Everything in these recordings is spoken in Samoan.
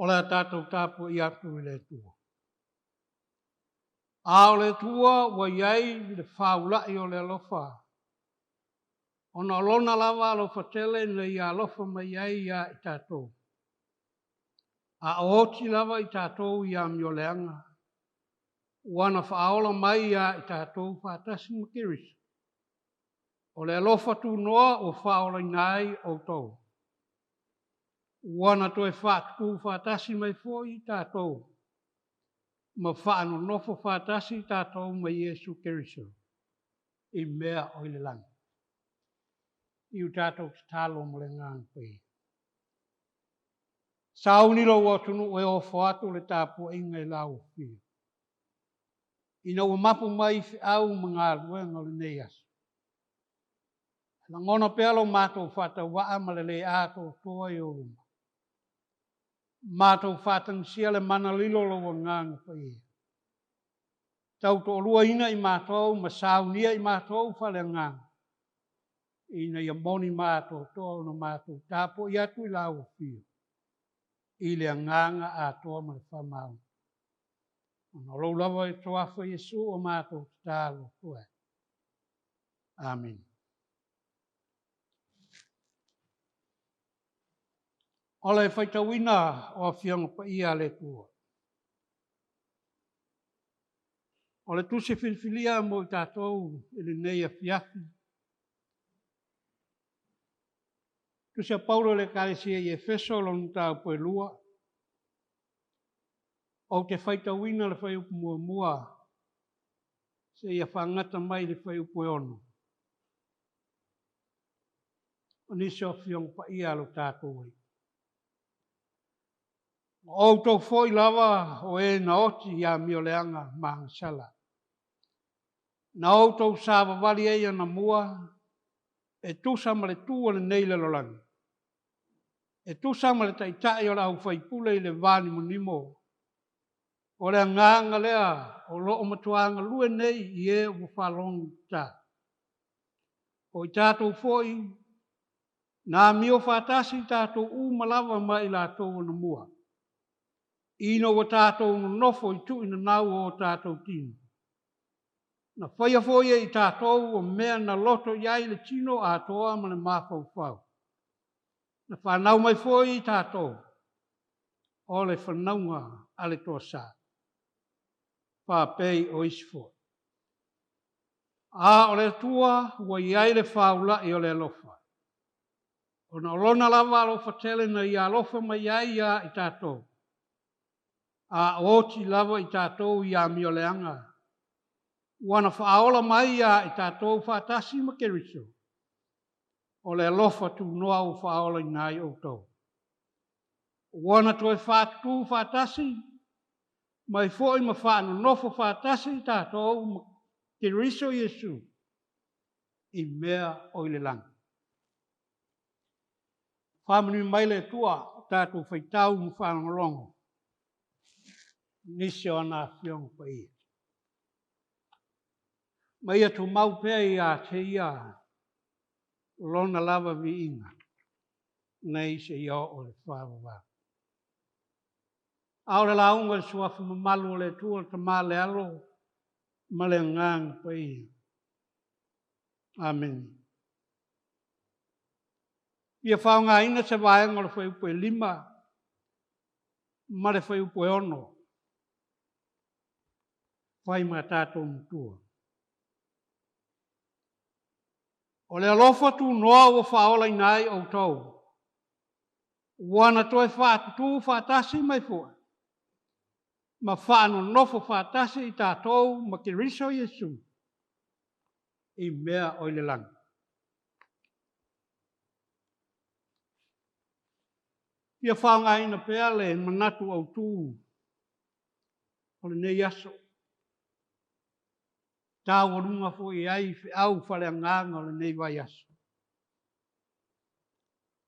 O le a tatou tapuai atu i le Atua. A o le Atua ua i ai le faulai o le alofa, ona o Lona lava alofa tele na Ia alofa mai ai ia i tatou, a o oti lava i tatou i amioleaga, ua na faaola mai ia i tatou faatasi ma Keriso. O le alofa tunoa ua faaolaina ai outou. Ua na toe faatutu faatasi mai foi i tatou ma faanonofo faatasi i tatou ma Iesu Keriso i mea o i le lagi. I u tatou tatalo ma le Agaga Paia. Sauni lou atunuu e ofo atu le tapuaiga i lau afio. Ina ua mapu mai i feau ma galuega o lenei aso. Lagona pea lo matou faatauvaa ma le le atoatoa i ou luma. Matou faatagisia le mana lilo o lou Agaga Paia. Tautoaluaina i matou ma saunia i matou faaleagaga, ina ia moni ma atoatoa ona matou tapuai atu i lau afio i le agaga atoa ma le faamaoni. Ona o lou lava i Suafa Iesu o matou tatalo atu ai. Amene. O le faitauina o Afioga Paia a le Atua. O le tusi filifilia mo i tatou i lenei afiafi. Tusi a Paulo i le Ekalesia i Efeso lona mataupu e 2. Ou te faitauina le fuaiupu muamua seia faagata mai le fuaiupu e 6. O nisi o afioga paia a lo tatou Alii. O outou foi lava o e na oti i amioleaga ma agasala. Na outou savavali ai anamua e tusa ma le tu o lenei lalolagi, e tusa ma le taitai o le aufaipule i le va nimonimo, o le agaga lea o lo o matua galue nei i e ua faalogotata. O i tatou foi, na amio faatasi i tatou uma lava ma i latou anamua, ina ua tatou nonofo i tuuinanau o o tatou tino. Na faia foi e i tatou o mea na loto i ai le tino atoa ma le mafaufau. Na fanau mai foi i tatou o le fanauga a le toasa, faapei o isi foi. A o le Atua ua i ai le faulai o le alofa, ona o Lona lava alofa tele na Ia alofa mai ai ia i tatou, a o oti lava i tatou i amioleaga, ua na faaola mai ia i tatou faatasi ma Keriso, o le alofa tunoa ua faaolaina ai outou. Ua na toe faatutu faatasi mai foi ma faanonofo faatasi i tatou ma Keriso Iesu i mea o i le lagi. Faamanuia mai le Atua o tatou faitau ma faalogologo nisi o ana Afioga Paia. Ma ia tumau pea ia te ia lona lava viiga nei seia oo i le faavavau. A o le lauga i le suafa mamalu o le Atua, le Tama, le Alo ma le Agaga Paia. Amene. Ia faaaogaina se vaega o le fuaiupu e 5 ma le fuaiupu e 6 fai ma tatou matua. O le alofa tunoa ua faaolaina ai outou, ua na toe faatutu faatasi mai foi ma faanonofo faatasi i tatou ma Keriso Iesu i mea o i le lagi. Ia faaaogaina pea le manatu autu o lenei aso. Taualuga foi ai feau faaleagaga o lenei vaiaso.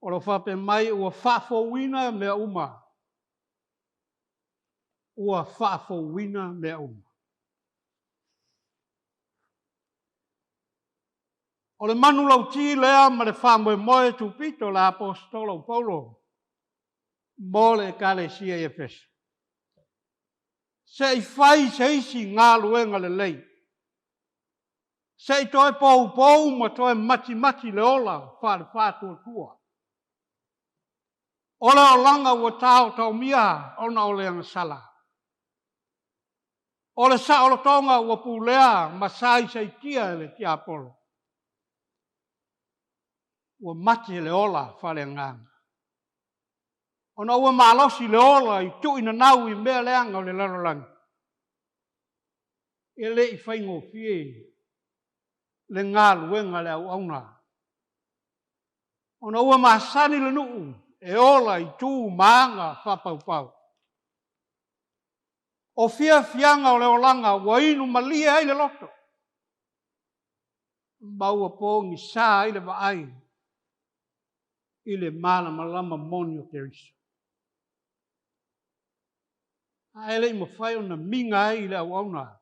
O lo o faapea mai ua faafouina mea uma. Ua faafouina mea uma. O le manulauti lea ma le faamoemoe tupito o le aposetolo o Paulo. mo le Ekalesia i Efeso. Se i fai se isi galuega lelei. Se i toe poupou ma toe matimati le ola faale-faatuatua. O le olaga ua taotaomia ona o le agasala. O le saolotoga ua pulea ma saisaitia e le tiapolo. Ua mate le ola faaleagaga. Ona ua malosi le ola i tuuinanau i mea leaga o le lalolagi. E le i faigofie le galuega a le auauna, ona ua masani le nuu e ola i tu ma aga faapaupau. O fiafiaga o le olaga ua inu malie ai le loto, ma ua pogisa ai le vaai i le malamalama moni o Keriso. Ae le i mafai ona miga ai i le auauna,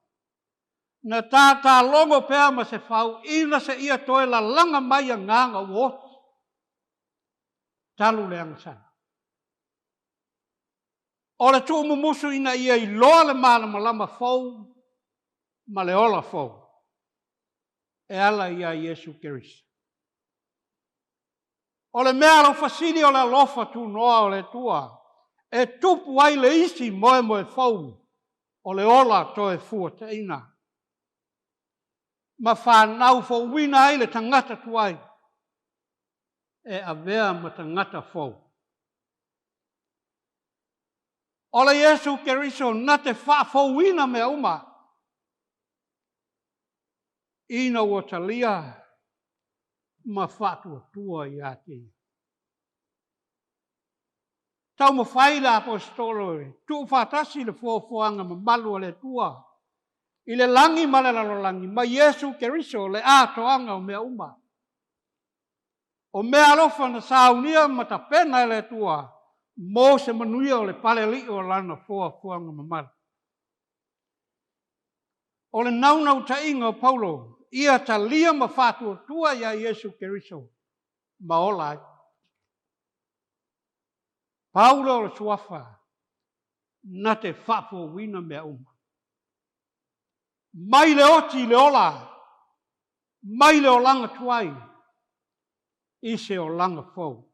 na tatalogo pea ma se fau ina seia toe lalaga mai agaga ua oti talu le agasala. O le tuumumusu ina ia iloa le malamalama fou ma le ola fou e ala iā Iesu Keriso. O le mea alofa sili o le alofa tunoa o le Atua e tupu ai le isi moemoe fou o le ola toe fuataina ma fanau fouina ai le tagata tuai e avea ma tagata fou. O le Iesu Keriso na te faafouina mea uma ina ua talia ma faatuatua ia te ia. Taumafai le Aposetolo e tuufaatasi le foafoaga mamalu a le Atua i le lagi ma le lalolagi ma Iesu Keriso le atoaga o mea uma. O mea alofa na saunia ma tapena e le Atua mo se manuia o le palealii o Lana foafoaga mamalu. O le naunautaiga o Paulo ia talia ma faatuatua iā Iesu Keriso ma ola ai. Paulo o le suafa na te faafouina mea uma. Mai le oti i le ola, mai le olaga tuai i se olaga fou.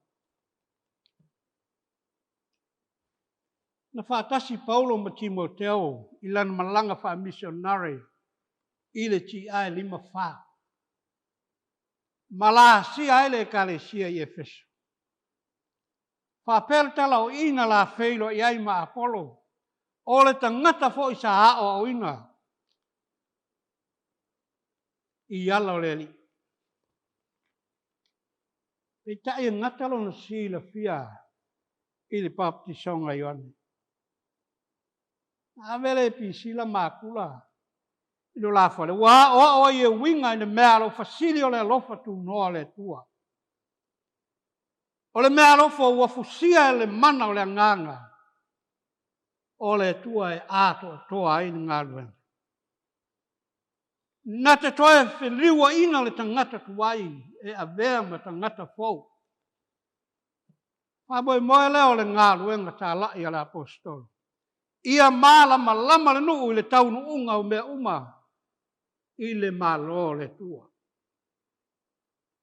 Na faatasi Paulo ma Timoteo i lana malaga faamisionare i le TI 54, ma lasia ai le Ekalesia i Efeso. Faapea le tala o i na la feiloai ai ma Apolo, o le tagata foi sa aoaoina i ala o le Alii. Peitai e gata lona silafia i le baptisoga a Ioane. Na ave le Pisila ma Akula i lo la fale, ua aoao ai e uiga i le meaalofa sili o le alofa tunoa o le Atua. O le meaalofa ua fusia e le mana o le Agaga o le Atua e atoatoa ai le galuega. Na te toe feliuaina le tagata tuai e avea ma tagata fou. Faamoemoe lea o le galuega talai a le Aposetolo, ia malamalama le nuu i le taunuuga o mea uma i le Malo o le Atua.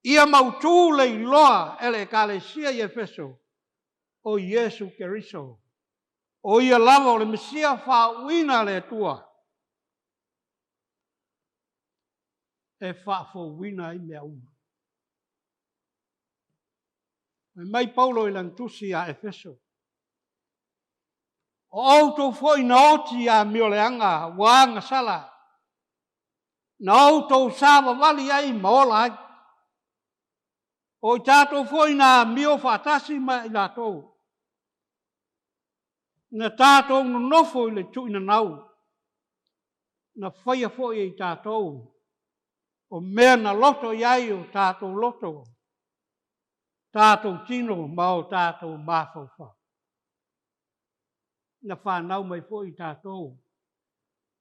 Ia mautu le iloa e le Ekalesia i Efeso o Iesu Keriso, o Ia lava o le Mesia faauuina a le Atua e faafouina ai mea uma. Fai mai Paulo i lana tusi ia Efeso, O outou foi na oti i amioleaga ua agasala, na outou savavali ai ma ola ai. O i tatou foi na amio faatasi ma i latou, na tatou nonofo i le tuuinanau, na faia foi e i tatou o mea na loto i ai o tatou loto, tatou tino ma o tatou mafaufau. Na fanau mai foi i tatou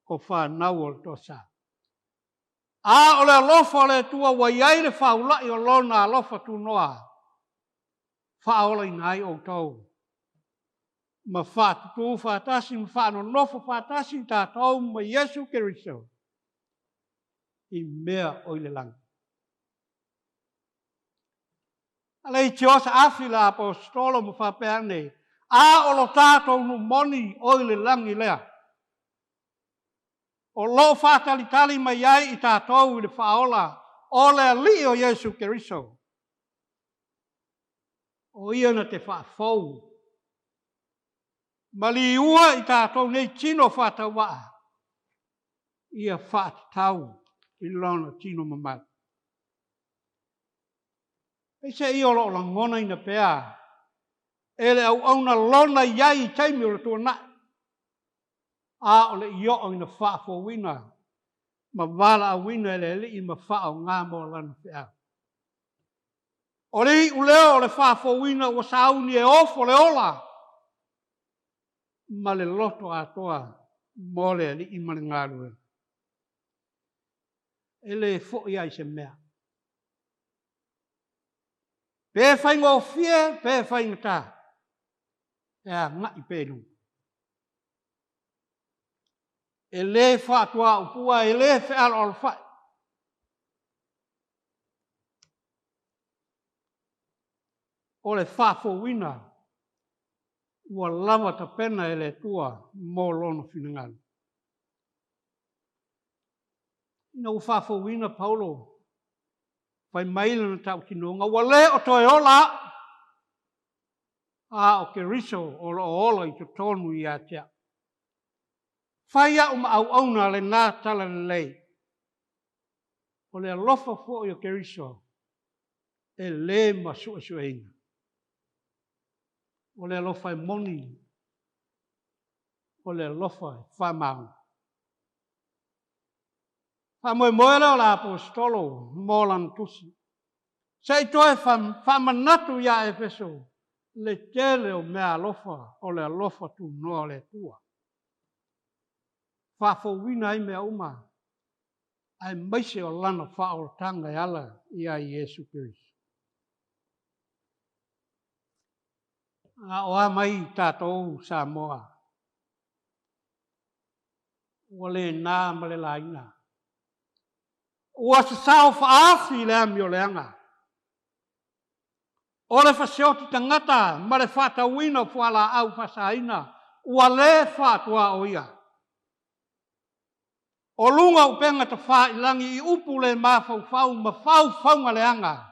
o fanau o le toasā. A o le alofa o le Atua ua i ai le faulai o Lona alofa tunoa, faaolaina ai outou. ma faatutū faatasi ma faanonofo faatasi i tatou ma Iesu Keriso i mea o i le lagi. A le itiosa afi le aposetolo ma faapea ane, A o lo tatou nuu moni o i le lagi lea, o lo o faatalitali mai ai i tatou i le Faaola o le Alii o Iesu Keriso, o Ia na te faafou ma liua i tatou nei tino faatauvaa ia faatatau i Lona tino mamalu. Peiseai o lo o lagonaina pea e le auauna lona i ai i taimi o le tuanai, a o le i oo ina faafouina ma valaauina e le Alii ma faaaoga mo Lana feau. O le iuleo o le faafouina ua sauni e ofo le ola ma le loto atoa mo le Alii ma le galuega. E le foi ai se mea. Pe faigofie pe faigata, e agai pea i luma. E le faatuaupua, e le fealoalofai. O le faafouina ua lava tapena e le Atua mo Lona finagalo. Ina ua faafouina Paulo, fai mai lana tautinoga, ua le o toe ola au, a o Keriso o lo o ola i totonu ia te au. Fai au ma auauna lena talalelei. O le alofa foi o Keriso e le masuesueina. O le alofa e moni, o le alofa e faamaoni. Faamoemoe lea o le Aposetolo mo lana tusi, se i toe faamanatu ia Efeso le tele o mea alofa o le alofa tunoa o le Atua. Faafouina ai mea uma, aemaise o lana faaolataga e ala ia Iesu Keriso. A o a mai tatou Samoa, ua le na ma le laina. Ua sasao faaafi le amioleaga. O le fasioti tagata ma le faatauina o fualaau faasaina ua le faatuaoia. O luga o upega tafailagi i upu le mafaufau ma faufauga leaga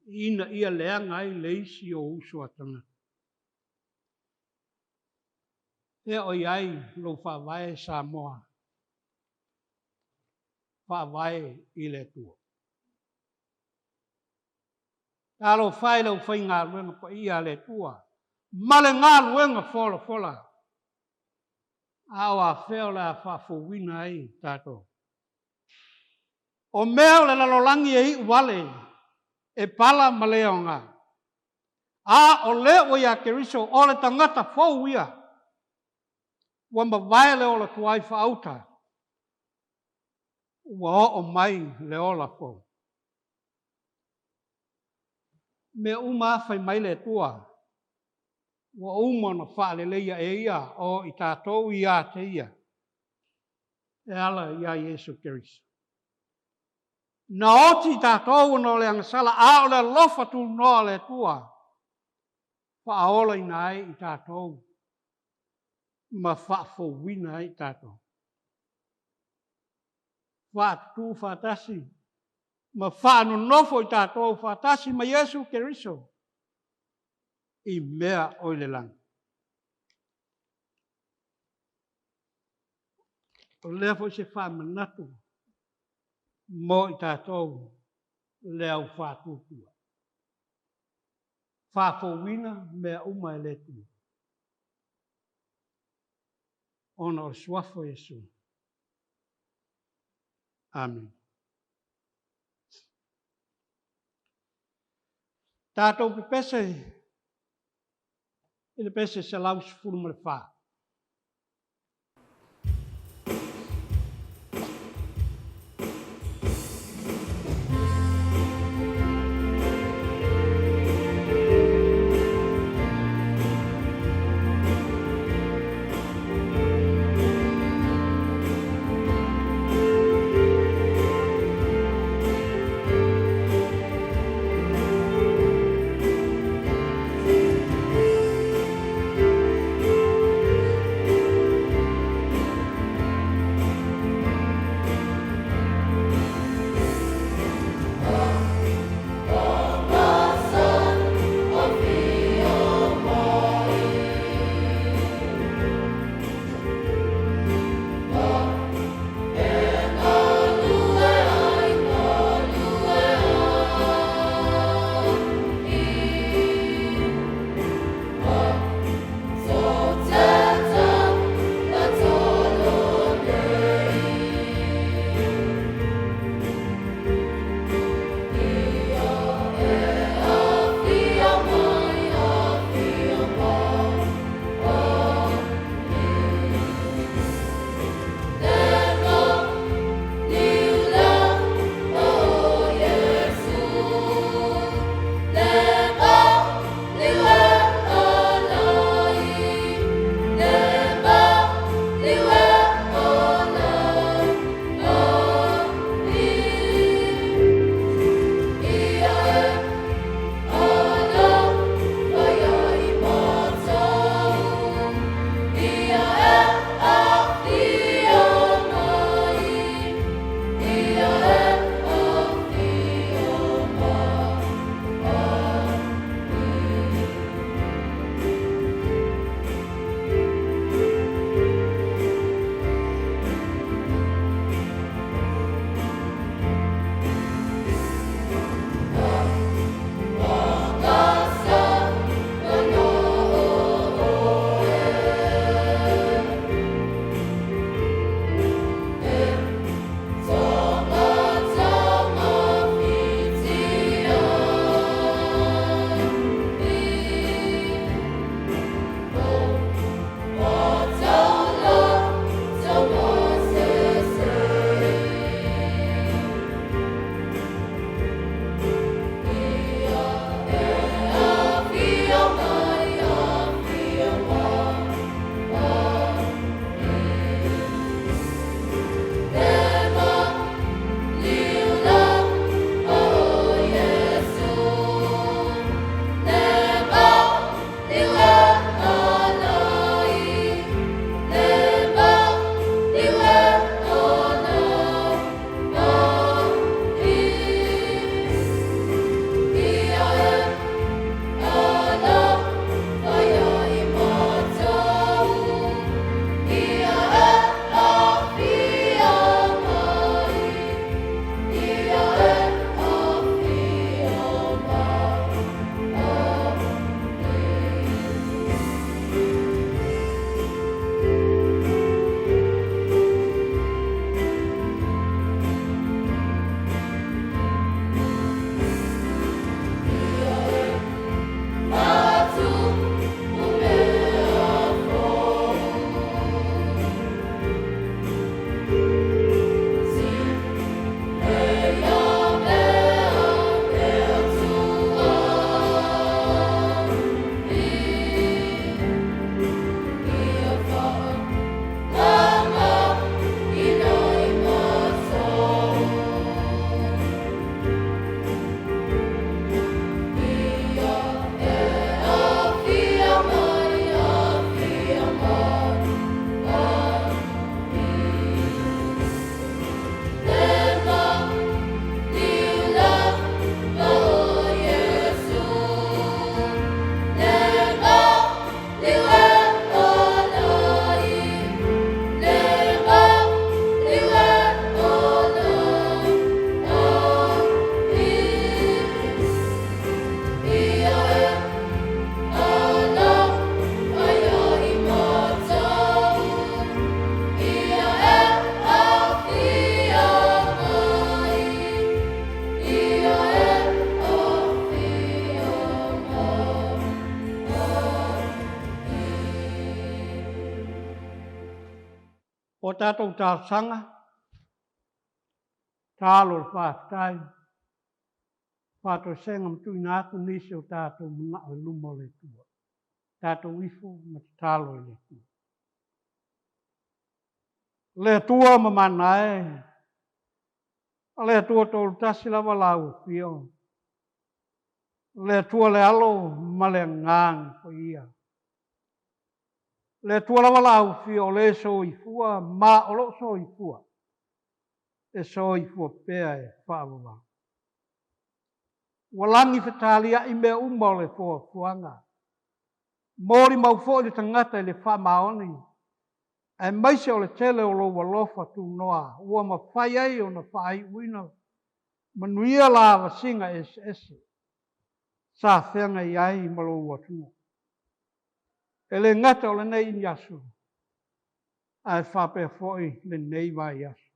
ina ia leaga ai le isi o uso a tagata. Fea o i ai lou faavae Samoa? Faavae i le Atua. Talofa e i le aufaigaluega paia a le Atua ma le galuega folafola, a o afea o le a faafouina ai tatou? O mea o le lalolagi e iu vale, e pala ma le aoga. A o lea ua ia Keriso, o le tagata fou ia, ua mavae le ola tuai faauta, ua oo mai le ola fou. Mea uma a fai mai le Atua, ua uma ona faaleleia e Ia o i tatou ia te Ia, e ala ia Iesu Keriso. Na oti i tatou ona o le agasala, a o le alofa tunoa o le Atua, faaolaina ai i tatou ma faafouina ai i tatou. Faatutū faatasi ma faanonofo i tatou faatasi ma Iesu Keriso i mea o i le lagi. O lea foi se faamanatu mo i tatou le au faatuatua. Faafouina mea uma e le Atua ona o le suafa o Iesu. Amene. Tatou pepese i le pese 114. O a tatou talosaga, tatalo le faafetai, faatoesega ma tuuina atu nisi o tatou manao i luma o le Atua. Tatou ifo ma tatalo i le Atua. Le Atua mamana e, o le Atua Toolutasi lava lau afio, le Atua le Alo ma le Agaga Paia. Le Atua lava lau afio o le soifua ma o loo soifua, e soifua pea e faavavau. Ua lagi fetaliai mea uma o le foafoaga. Molimau foi le tagata i le faamaoni, aemaise o le tele o lou alofa tunoa ua mafai ai ona faaiuina manuia lavasiga eseese sa feagai ai ma lou atunuu. E le gata o lenei aso, ae faapea foi lenei vaiaso.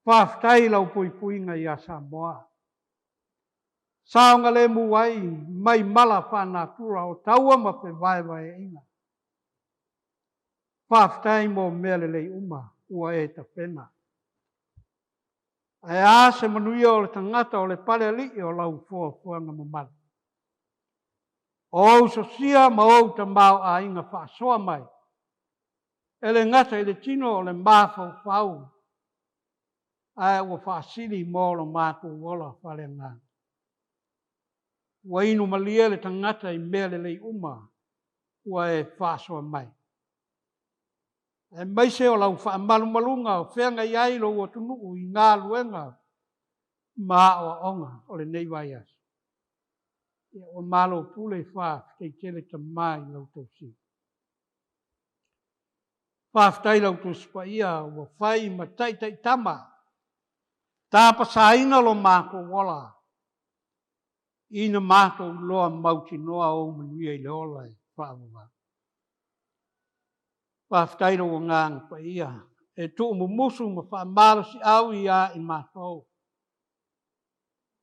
Faafetai i lau puipuiga ia Samoa. Saogalemu ai mai mala faanatura o taua ma fevaevaeaiga. Faafetai mo mea lelei uma ua e tapena. Ae a se manuia o le tagata o le palealii o lau foafoaga mamalu. O ou sosia ma ou tamaoaiga faasoa mai, e le gata i le tino o le mafaufau, ae ua faasili mo lo matou ola faaleagaga. Ua inu malie le tagata i mea lelei uma ua e faasoa mai, aemaise o lau faamalumaluga o feagai ai lou atunuu i galuega ma aoaoga o lenei vaiaso. Ia, ua malo pule, faafetai tele Tama i lau tausiga. Faafetai lau Tusi Paia ua fai ma taitaitama, tapasaina lo matou ola, ina matou iloa mautinoa ou manuia i le ola e faavavau. Faafetai lou Agaga Paia e tuumumusu ma faamalosiau ia i matou.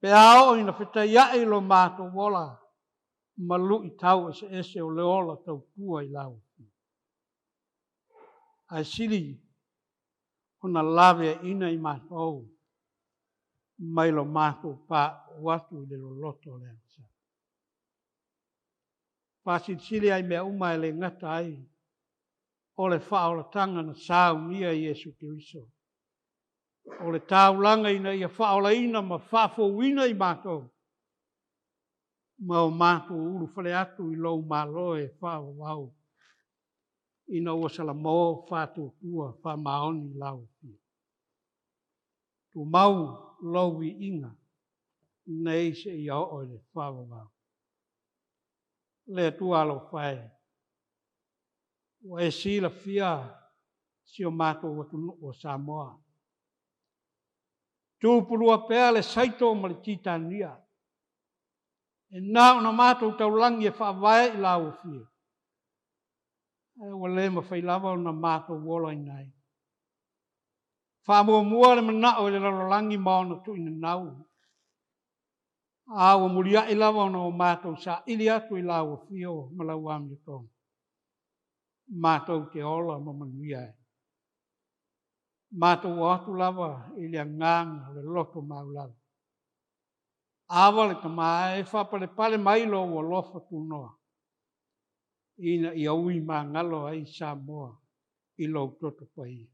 Pe a oo ina fetaiai lo matou ola ma luitau eseese o le ola tautua i lau Afioga. Ae sili ona laveaiina i matou mai lo matou pauu atu i le loloto o le agasala. Faasilisili ai mea uma e le gata ai o le faaolataga na saunia i Iesu Keriso, o le taulaga ina ia faaolaina ma faafouina i matou, ma o matou ulufale atu i lou Malo e faavavau, ina ua salamo faatuatua faamaoni i lau Afioga. Tumau lou viiga nei seia oo i le faavavau. Le Atua alofa e, ua e silafia si o matou atunuu o Samoa. Tupulua pea le saito ma le titania, e na ona matou taulagi e faavae i lau afio, ae ua le mafai lava ona matou olaina ai. Faamuamua le manao i le lalolagi ma ona tuuinanau, a ua muliai lava ona o matou saili atu i lau afio ma lau amiotonu, matou te ola ma manuia ai. Matou o atu lava i le agaga o le loto maualalo. Ava le Tama e faapalepale mai lou alofa tunoa, ina ia ui magalo ai Samoa i lou toto paia.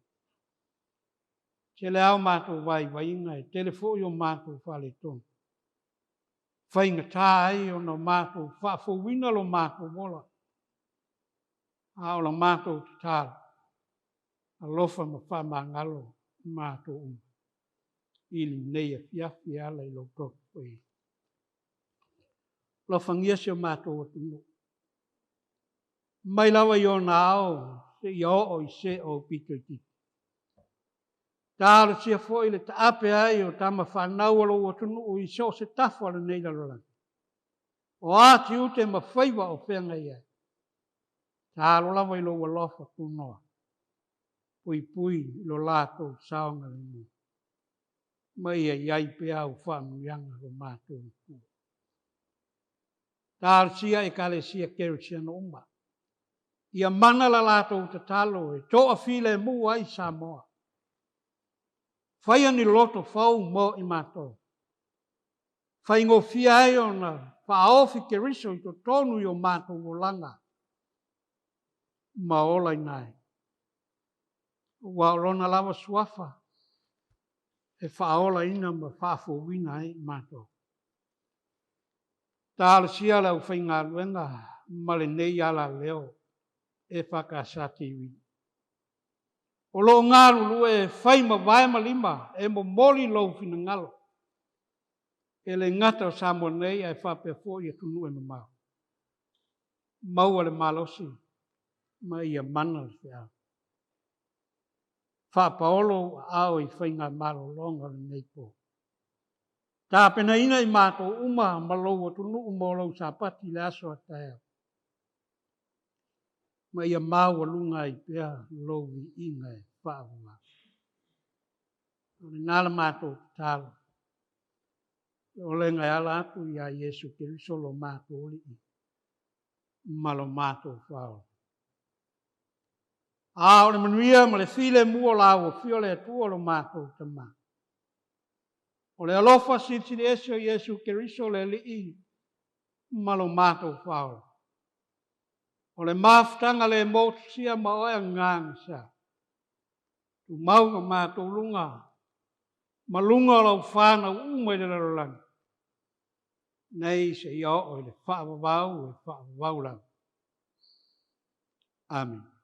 Tele lava o matou vaivaiga, e tele foi o matou faaletonu. Faigata ai ona matou faafouina lo matou ola, a o la matou tatalo, alofa ma faamagalo matou uma i lenei afiafi e ala i lou toto paia. Alofagia si o matou atunuu, mai lava i ona ao seia oo i se o pito itiiti. Talosia foi le taape ai o tama fanau a lou atunuu i so o se tafa o lenei lalolagi. O a tiute ma faiva o feagai ai, tatalo lava i lou alofa tunoa, puipui i lo latou saogalemu, ma ia i ai pea au faamanuiaga lo matou Atua. Talosia Ekalesia Kerisiano uma. Ia mana la latou tatalo e toafilemu ai Samoa. Faia ni loto fou mo i matou. Faigofie ai ona faaofi Keriso i totonu i o matou olaga ma olaina ai. Aua o Lona lava suafa e faaolaina ma faafouina ai i matou. Talosia le aufaigaluega ma lenei alaleo EFKS TV. O lo o galulue e fai ma vae ma lima e momoli lou finagalo e le gata o Samoa nei ae faapea foi atunuu e mamao. Maua le malosi ma ia mana le feau. Faapaolo ou aao i faiga malologa o lenei po. Tapenaina i matou uma ma lou atunuu mo lou Sapati i le aso a taeao. Ma ia maualuga ai pea lou viiga e faavavau. O lena la matou tatalo. Le olega e ala atu iā Iesu Keriso lo matou Alii ma lo matou Faaola. A o le manuia ma le filemu o la ua fia o le Atua lo matou Tama. O le alofa silisili ese o Iesu Keriso le Alii ma lo matou Faaola. O le mafutaga le motusia ma oe Agaga Sa. Tumau ma matou luga ma luga o lau fanau uma i le lalolagi, nei seia oo i le faavavau e faavavau lava. Amene.